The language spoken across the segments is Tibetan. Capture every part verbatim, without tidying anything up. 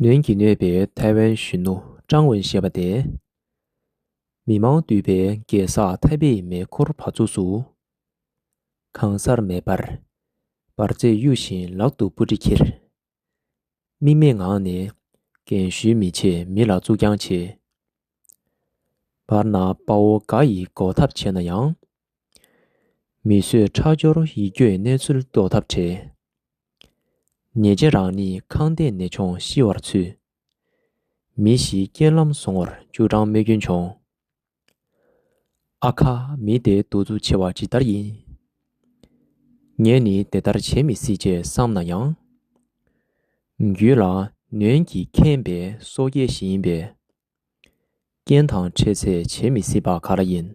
ནོན་གྱིས་གནོད་པའི་ཐའེ་ཝན་གཞོན་ནུ་ཀྲང་ཝུན་ཞེས་པ་དེ། མི་མང་འདུས་པའི་རྒྱལ་ས་ཐའེ་པེའི་མེ་འཁོར་བ་ཚུགས་སུ། གང་སར་མེ་འབར། འབར་རྫས་གཡུག་བཞིན་ལག་ཏུ་སྤུ་གྲི་འཁྱེར། དམིགས་མེད་ངང་ནས་རྒན་གཞོན་མི་ཕྱེད་མི་ལ་བཙུགས་རྐྱང་བྱེད། བར་ན་དཔའ་བོ་འགའ་ཡིས་འགོག་ཐབས་བྱས་ན་ཡང་། མི་གསོད་ཁྲག་སྦྱོར་ཡིད་སྐྱོའི་གནས་ཚུལ་ཟློག་ཐབས་བྲལ། ཉེས་ཅན་རང་ཉིད་ཁང་སྟེང་ནད་མཆོང་ཤི་བར་ཚུད། མི་ཞིག་རྐྱེན་ལམ་བཟུང་བར་བཅུ་གྲངས་རྨས་སྐྱོན་བྱུང་། ཨ་ཁ། མི་དེ་གདུག་རྩུབ་ཆེ་བ་ཇི་ལྟར་ཡིན། ངས་ནི་དེ་ལྟར་བྱེད་མི་སྲིད་ཅེས་བསམ་ན་ཡང་། རྒྱུད་ལ་ནོན་གྱིས་ཁེངས་པའི་སོ་སྐྱེས་ཤིག་ཡིན་པས། རྐྱེན་དང་འཕྲད་ཚེ་བྱེད་མི་སྲིད་པ་ག་ལ་ཡིན།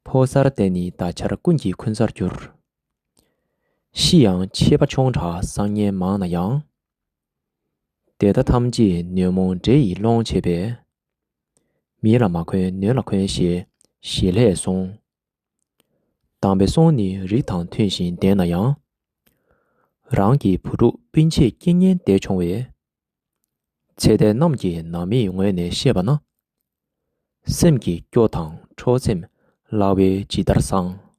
ཕོ་གསར་དེ་ནི་ད་ཆར་ཀུན་གྱིས་འཁོན་སར་གྱུར། ཤི་ཡང་ཆད་པ་ཆུང་དྲགས་བསགས་ངན་མང་ན་ཡང་། དེ་དག་ཐམས་ཅད་ཉོན་མོངས་འདྲེ་ཡིས་སློང་བྱས་པས། མི་ལ་མ་འཁོན་ནོན་ལ་འཁོན་ཞེས་ཞལ་ལྷས་གསུངས། དམ་པའི་གསུང་ནི་རིགས་དང་མཐུན་ཞིང་ལྡན་ན་ཡང་། རང་གི་བུ་ཕྲུག་སྤུན་མཆེད་རྐྱེན་ངན་འདས་བྱུང་བས། ཚེ་འདས་རྣམས་ཀྱིས་ནང་མིའི་ངོས་ནས་བཤད་པ་ན། སེམས་ཀྱི་སྐྱོ་དང་འཕྲོག་སེམས་ལག་པས་ཇི་ལྟར་བསང་།